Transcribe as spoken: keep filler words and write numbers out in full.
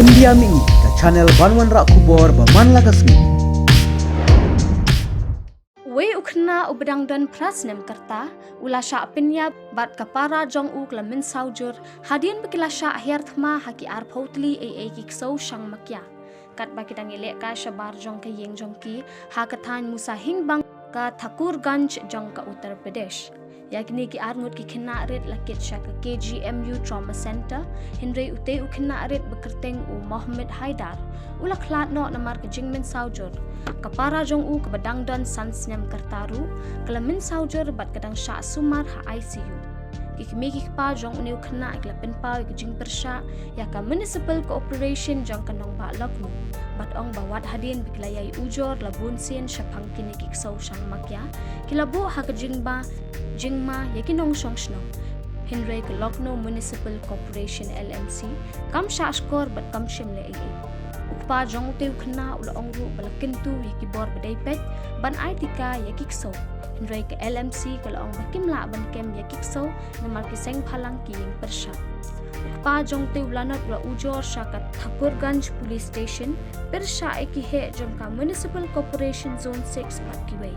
India Mini, ka channel ban wanrah khubor ba man la ka sngi. Uwei u khynnah uba dang don phra snem ka rta u la shah pynïap bad ka para jong u ka la mynsaw jur hadien ba ki la shah hiar thma ha ki arphew tylli eiei ki ksew shang makia. Katba ki dang ïalehkai shabar jong ka ïing jong ki ha ka thaiñ Musahingbang ka Thakurganj jong ka Uttar Pradesh. Ïa kine ki arngut ki khynnah rit la kit sha ka K G M U Trauma Center, hynrei utei u khynnah rit ba kyrteng u Mohammed Haidar u la khlad noh namar ka jingmynsaw jur. Ka para jong u kaba dang don san snem ka rta ruh ka la mynsaw jur bad ka dang shah sumar ha I C U. Ki kmie ki kpa jong une u khynnah ki la pynpaw ïa ka jingpyrshah ïa ka Municipal Corporation jong ka nongbah Lucknow bad ong ba wat hadien ba ki la ïai ujor la bun sien shaphang kine ki ksew shang makia, ki la buh ha ka jingba jingma ïa ki nongshong shnong. Hynrei ka Lucknow Municipal Corporation L M C kam shah shkor bad kam shym leh ei ei. U kpa jong utei u khynnah u la ong ruh ba la kyntu ïa ki bor ba dei peit ban ai tika ïa ki ksew. Hynrei ka L M C ka la ong ba kim lah ban kem ïa ki ksew namar ki seng bhalang ki ïeng pyrshah. U kpa jong utei u lanot u la ujor sha ka Thakurganj Police Station pyrshah ïa ki heh jong ka Municipal Corporation Zone six bad kiwei.